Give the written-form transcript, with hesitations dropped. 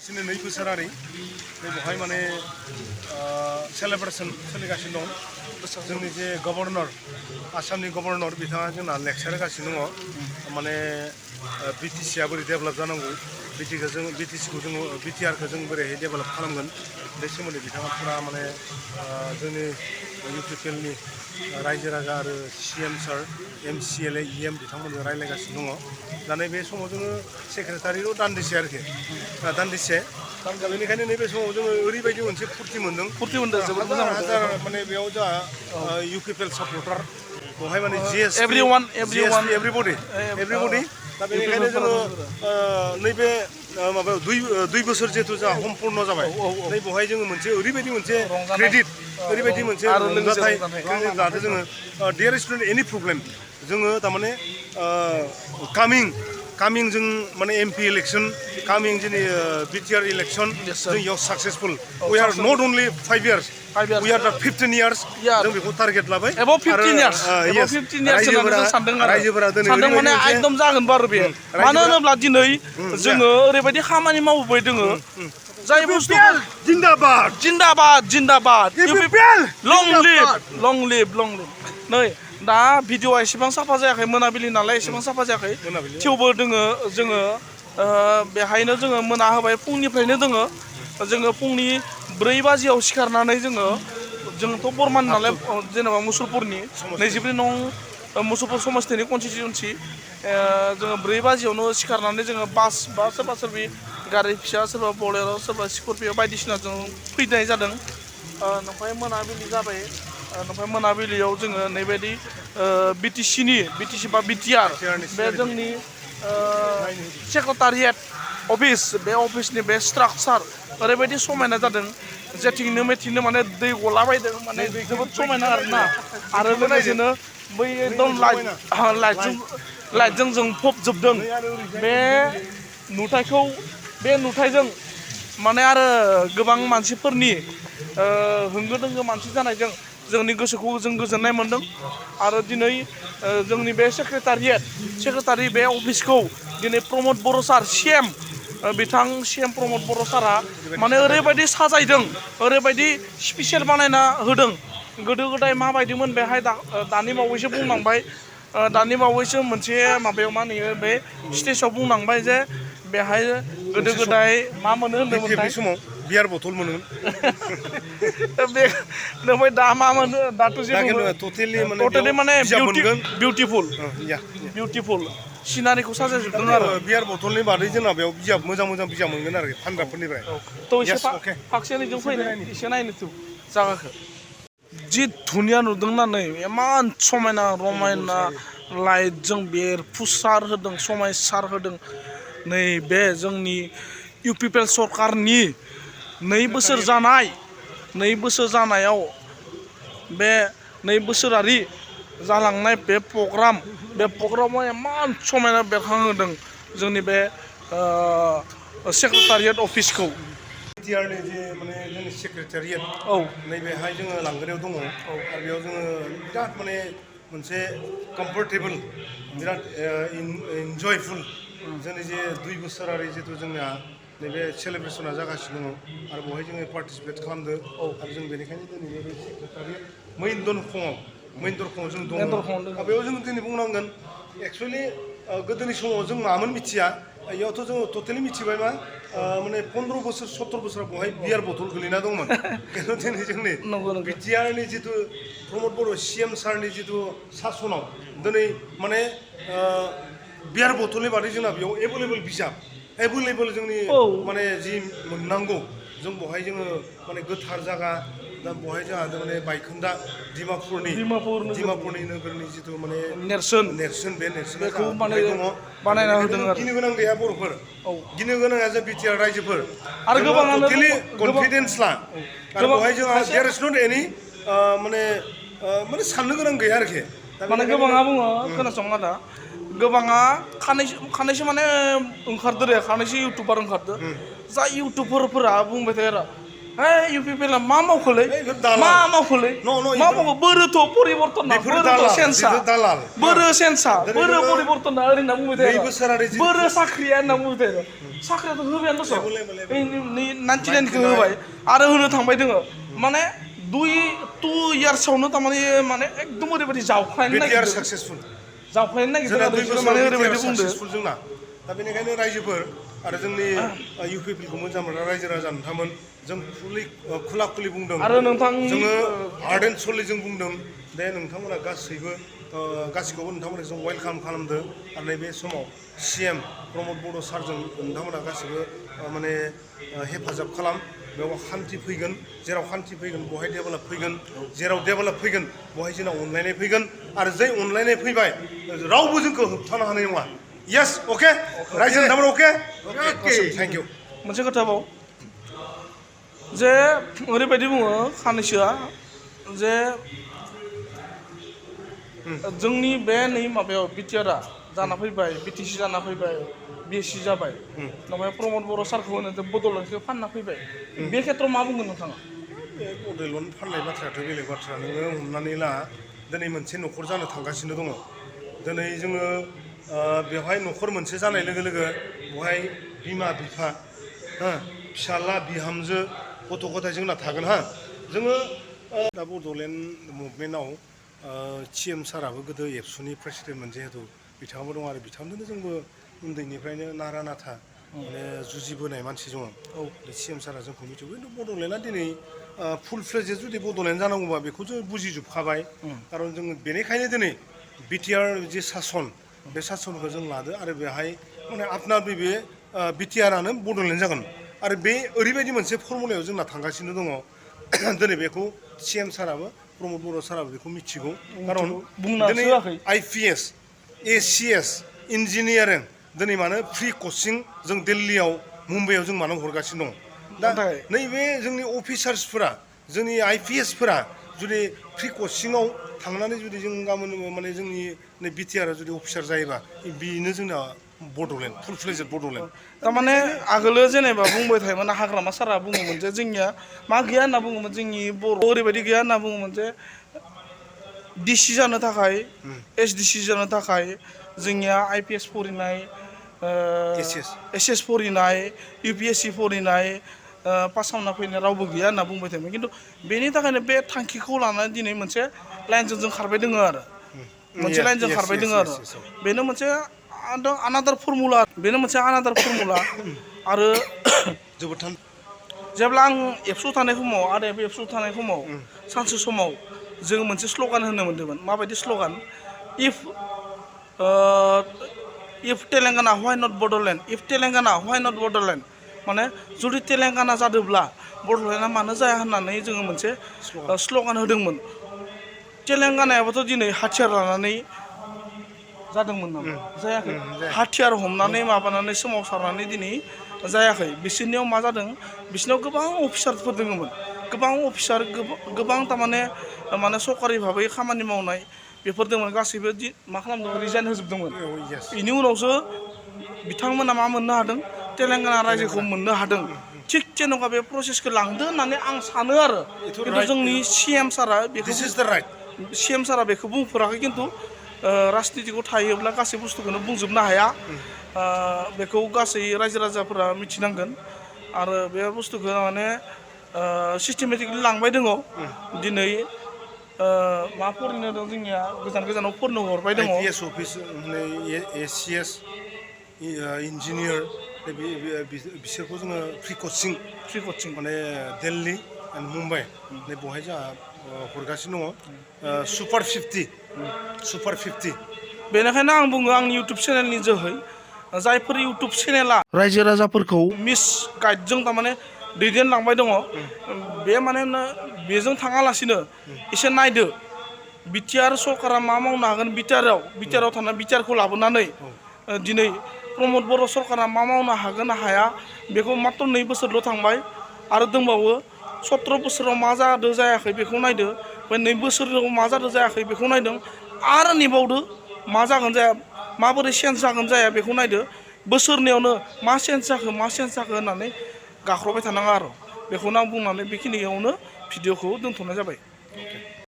बिसोरनि 2 बोसोरारि बे बहाय माने सेलेब्रेसन सोलिगासिनो दं जोंनि जे गभर्नर आसामनि गभर्नर बिथाङा जोंना लेक्सार होगासिनो दङ माने बिटिसिआ बोरै डेभेलप जानांगौ बिटिसिखौ जोङो बिटिआरखौ जों बोरैहाय डेभेलप खालामगोन बे सोमोन्दै बिथाङा पुरा माने जोंनि इउपिपिएलनि रायजो राजा आरो सिएम सार एमसिएलए इएम बिथांमोनजों रायज्लायगासिनो दङ दा नैबे समाव जोङो सेक्रेटारिल' दान्दिसे आरोखि दान्दिसे दा बेनिखायनो नैबे समाव जोङो ओरैबायदि मोनसे फुर्ति मोन्दों जोबोद मोजां हाजार माने बेयाव जोंहा इउपिपिएल सापर्टार बहाय माने जिएस एभरिबडि दा बेनिखायनो जोङो नैबे माबायाव 2 बोसोर जिहेतु जोंहा सम्पूर्ण जाबाय नै बहाय जोङो मोनसे ओरैबायदि मोनसे क्रेडिट ओरैबायदि मोनसे रंजाथाय जाहाथे जोङो देयर इज नट एनि प्रब्लेम जोङो थारमाने कामिं जों माने एमपि इलेक्शन कामिं जोंनि बिटिआर इलेक्शन जों इयाव successful we are not only 5 years we are दा 15 years जों बेखौ टारगेट लाबाय एबाव 15 years रायजोफोरा दिनै सानदों माने एकदम जागोन बार बे मानो होनोब्ला दिनै जोङो ओरैबायदि खामानि मावबोबाय दोङो जाय बुस्थु जिन्दाबाद इउपिपिएल लं लिभ नै दा भिडिअ'आ एसेबां साफा जायाखै मोनाबिलि नालाय एसेबां साफा जायाखै थेवबो जोङो बेहायनो जोङो मोना होबाय फुंनिफ्रायनो जोङो फुंनि 4 बाजियाव सिखारनानै जोंथ' बरमान नालाय जेनेबा मुसलपुरनि 22 नं मुसलपुर समस्तिनि कनस्टिटिउन्सि जोङो 4 बाजियावनो सिखारनानै जोङो बास बा सोरबा सोरबि गारि फिसा सोरबा बलेर' सोरबा स्करपिय' बायदिसिना जों फैनाय जादों ओमफ्राय मोनाबिलि जाबाय ओमफ्राय मोनाबिलियाव जोङो नैबायदि बिटिसि बा बिटिआर बे जोंनि सेक्रेटारियेट अफिस बे अफिसनि बे स्ट्राक्चार ओरैबायदि समायना जादों जेथिंनो मेथिंनो माने दै गलाबायदों माने जोबोद समायना आरोना आरो लोगोसेनो बै एकदम लाइटजों जों फबजोबदों बे नुथायजों माने आरो गोबां मानसिफोरनि होंगो दोंगो मानसि जानायजों जोंनि गोसोखौ जों गोजोननाय मोन्दों आरो दिनै जोंनि बे सेक्रेटारि बे अफिसखौ दिनै प्रमद बर' सार सिएम प्रमद बर' सारा माने ओरैबायदि साजायदों ओरैबायदि स्पेसियेल बानायना होदों गोदो गोदाय माबायदिमोन बेहाय दानि बावैसो बुंलांबाय दानि बावैसो मोनसे माबायाव मा होनो बे स्टेजाव बुंलांबाय जे बेहाय गोदो गोदाय मा मोनो होनदोंमोन समाव बियार बथल मोनोमोन ओमफ्राय दा मा मोनो दाथ' टटेलि माने बिउटिफुल सिनारिखौ साजायजोबदों आरो बियार बथलनि बादै जोंना बेयाव बिजाब मोजां बिजाब मोनगोन आरो फानग्राफोरनिफ्राय थ' एसे फाक्सेनिजों फैनो एसे नायनो जागाखौ जि धुनिया नुदोंना नै इमान समायना रमायना लाइटजों बेरफुसार होदों समायसार होदों नै बे जोंनि इउपिपिएल सरकारनि 2 बोसोर जानायाव बे 2 बोसोरारि जालांनाय बे प्रग्रामाव इमान समायना बेरखांहोदों जोंनि बे सेक्रेटारियेट अफिसखौ बिटिआरनि जे माने जोंनि सेक्रेटारियेट नैबेहाय जोङो लांगोनायाव दङ आरो बेयाव जोङो बिराद माने मोनसे कमफर्टेबल बिराद इन्जयफुल जोंनि जे 2 बोसोरारि जितु जोंना नैबे सेलेब्रेसना जागासिनो दङ आरो बेवहाय जोङो पार्टिसिपेट खालामदो आरो जों बेनिखायनो दिनै बे सेक्रेटारियेट मेइन दरखङाव जों दङ बेयाव जों दिनै बुंनांगोन एक्सुवेलि गोदोनि समाव जों मामोन मिथिया इयावथ' जोङो टटेलि मिथिबाय मा माने 15 बोसोर 17 बोसोराव बेवहाय बियार बथल गोलैना दंमोन खिन्थु दिनै जोंनि बिटिआरनि जितु प्रमद बर' सिएम सारनि जितु सासनाव दिनै माने बियार बथलनि बादै जोंना बेयाव एभेलेबल जोंनि माने जि मोननांगौ जों बेवहाय जोङो माने गोथार जागा दा बेवहाय जोंहा माने बायखोन्दा डिमापुरनि नोगोरनि जितु माने नेरसोन बे नेरसोनखौ दङ बानायना होदों आरो गिनो गोनां गैया बर'फोर गिनो गोनाङा जों बिटिआर रायजोफोर आरो गोबाङानो टटेलि कनफिडेन्स ला आरो बेवहाय जोंहा देयर इज नट एनि माने साननो गोनां गैया आरोखि माने गोबाङा बुङो खोनासं आदा गोबाङा खानैसो माने ओंखारदो खानैसो इउटुबार ओंखारदो जाय इउटुबारफोरा बुंबाय थायो आरो Hey, you people मा मावखोलै बेफोर दालाल। मा मावखोलै No, मा मावखो बोरोथ' परिबर्तन ना बेफोर बोरोथ' दालाल, सेन्सा बेफोर दालाल। बोरो सेन्सा दिनै बोरो जोङो परिबर्तन ना ओरैनो बुंबाय थायो 2 बोसोरारि जि बोरो साख्रिया होनना बुंबाय थायो साख्रियाथ' होबायानो दस' लेबेल। 99 खौ होबाय आरो होनो थांबाय दोङो माने 2 इयार्सआवनो थारमाने माने एकदम ओरैबायदि जावख्लायनो बिटिआर नागिरदों साक्सेसफुल जावख्लायनो नागिरदों जोंना आरो 2 बिसोरो बोसोराव माने बिटिआर ओरैबायदि बुंदो साक्सेसफुल जोंना दा बेनिखायनो रायजोफोर आरो जोंनि इउ पिपिएलखौ मोजां मोनग्रा रायजो राजा नोंथांमोन जों खुला खुलि बुंदों आरो नोंथांनि जोङो हार्ड एन्ड सलि जों बुंदों दे नोंथांमोना गासैबो गासैखौबो नोंथांमोनखौ जों वेलकाम खालामदो आरो नैबे समाव CM प्रमद बर' सारजों नोंथांमोना गासैबो माने हेफाजाब खालाम बेयाव शान्ति फैगोन जेराव शान्ति फैगोन बहाय डेभेलप फैगोन जेराव डेभेलप फैगोन बहाय जोंना अनलायनाय फैगोन आरो जै अनलायनाय फैबाय रावबो जोंखौ होबथानो हानाय नङा येस अके रायजो नोंथांमोन अके थेंक इउ मोनसे खोथा बाव जे ओरैबायदि बुङो सानैसोआ जे जोंनि बे नै माबायाव बिटिआरआ जाना फैबाय बिटिसि जाना फैबाय बिएससि जाबाय ओमफ्राय प्रमद बर' सारखौ होनो बड'लेण्डखौ फानना फैबाय बे खेत्रआव मा बुंगोन नोंथाङा बे बड'लेण्ड फाननाय बाथ्रायाथ' बेलेग बाथ्रा नोङो हमनानै ला दिनै मोनसे न'खर जानो थांगासिनो दङ दिनै जोङो बेवहाय न'खर मोनसे जानाय लोगो लोगो बेवहाय बिमा बिफा फिसाला बिहामजो गथ' गथाय जोंना थागोन जोङो दा बड'लेण्ड मुभमेन्टआव CM साराबो गोदो एबसुनि प्रेसिडेन्टमोन जिहेतु बिथाङाबो दं आरो बिथांजोंनो जोंबो उन्दैनिफ्रायनो नारा नाथा माने जुजिबोनाय मानसि दङ CM सारा जोंखौ मिथिगौ खिन्थु बड'लेण्डआ दिनै फुल फ्लेजेड जुदि बड'लेण्ड जानांगौबा बेखौ जों बुजिजोबखाबाय खारन जोङो बेनिखायनो दिनै बिटिआर जि सासन बे सासनखौ जों लादो आरो बेहाय माने आपना बे बिटिआरआनो बड'लेण्ड जागोन आरो बे ओरैबायदि मोनसे फर्मुलायाव जोंना थांगासिनो दङ दिनै बेखौ CM साराबो प्रमद बर' साराबो बेखौ मिथिगौ खारन दिनै IPS ACS इन्जिनियारिं दिनै मानो फ्रि कचिं जों दिल्लीयाव मुम्बाइआव जों मानो हरगासिनो दं दा नैबे जोंनि अफिसार्सफोरा जोंनि IPSफोरा जुदि फ्रि कचिंआव थांनानै जुदि जों गाबोन माने जोंनि नै बिटिआरआ जुदि अफिसार जायोबा बेनो जोंना बड'लेण्ड फुल फ्लेजेड बड'लेण्ड थारमाने आगोलो जेनेबा बुंबाय थायोमोन हाग्रामा सारा बुङोमोन जे जोंनिया मा गैया होनना बुङोमोन जोंनि बर' ओरैबायदि गैया होनना बुङोमोन जे DC जानो थाखाय SDC जानो थाखाय जोंनिया IPS फरायनाय SS फरायनाय UPSC फरायनाय पास खालामना फैनाय रावबो गैया होनना बुंबाय थायोमोन खिन्थु बेनि थाखायनो बे थांखिखौ लानानै दिनै मोनसे लाइनजों जों खारबाय दोङो आरो मोनसे लाइनजों खारबाय दोङो आरो बेनो मोनसे आनादार फर्मुला बेनो मोनसे आनादार फर्मुला आरो जेब्ला आं एबसुआव थानाय समाव आरो एबसुआव थानाय समाव सानसे समाव जों मोनसे स्ल'गान होनो मोन्दोंमोन माबायदि slogan if Telangana why not Bodoland if Telangana why not Bodoland माने जुदि तेलेंगाना जादोंब्ला बड'लेण्डआ मानो जाया होननानै जोङो मोनसे स्ल'गान होदोंमोन तेलेंगानायाबोथ' दिनै हाथियार लानानै जादोंमोन नामा जायाखै हाथियार हमनानै माबानानै सोमावसारनानै दिनै जायाखै बिसोरनियाव मा जादों बिसोरनाव गोबां अफिसारफोर दङमोन गोबां अफिसार गोबां थारमाने माने सरकारि भाबै खामानि मावनाय बेफोर दंमोन गासैबो मा खालामदोंमोन रिजाइन होजोबदोंमोन बेनि उनावसो बिथांमोना मा मोननो हादों तेलेंगाना रायजोखौ मोननो हादों थिग जेन'का बे प्रसेसखौ लांदो होननानै आं सानो आरो खिन्थु जोंनि CM सारा बेखौ CM सारा बेखौ बुंफोराखै खिन्थु राजनितिखौ थायोब्ला गासै बुस्थुखौनो बुंजोबनो हाया बेखौ गासै रायजो राजाफोरा मिथिनांगोन आरो बे बुस्थुखौ माने सिस्टेमेटिकलि लांबाय दङ दिनै मा फरायनो दं जोंनिया गोजान गोजानाव फरायनो हरबाय दङ IPS अफिस ACS इन्जिनियार बिसोरखौ जोङो फ्रि कचिं माने दिल्ली एन्ड मुम्बाइ नै बेवहाय जोंहा हरगासिनो दङ सुपार 50 बेनिखायनो आं बुङो आंनि इउटुब चेनेलनि जोहै जायफोर इउटुब चेनेला रायजो राजाफोरखौ मिस गाइडजों थारमाने दैदेनलांबाय दङ बे माने बेजों थाङालासिनो एसे नायदो बिटिआर सरकारा मा मावनो हागोन बिटिआराव थानाय बिटिआरखौ लाबोनानै दिनै प्रमद बर' सरकारा मा मावनो हागोन हाया बेखौ मात्र 2 बोसोरल' थांबाय आरो दंबावो 17 बोसोराव मा जादों जायाखै बेखौ नायदो बे 2 बोसोराव मा जादों जायाखै बेखौ नायदों आरो नेबावदो मा जागोन जाया माबोरै चेन्ज जागोन जाया बेखौ नायदो बोसोरनैयावनो मा चेन्ज जाखो होननानै गाख्रबबाय थानाङा आरो बेखौनो आं बुंनानै बेखिनियावनो भिडिअखौ दोनथ'नाय जाबाय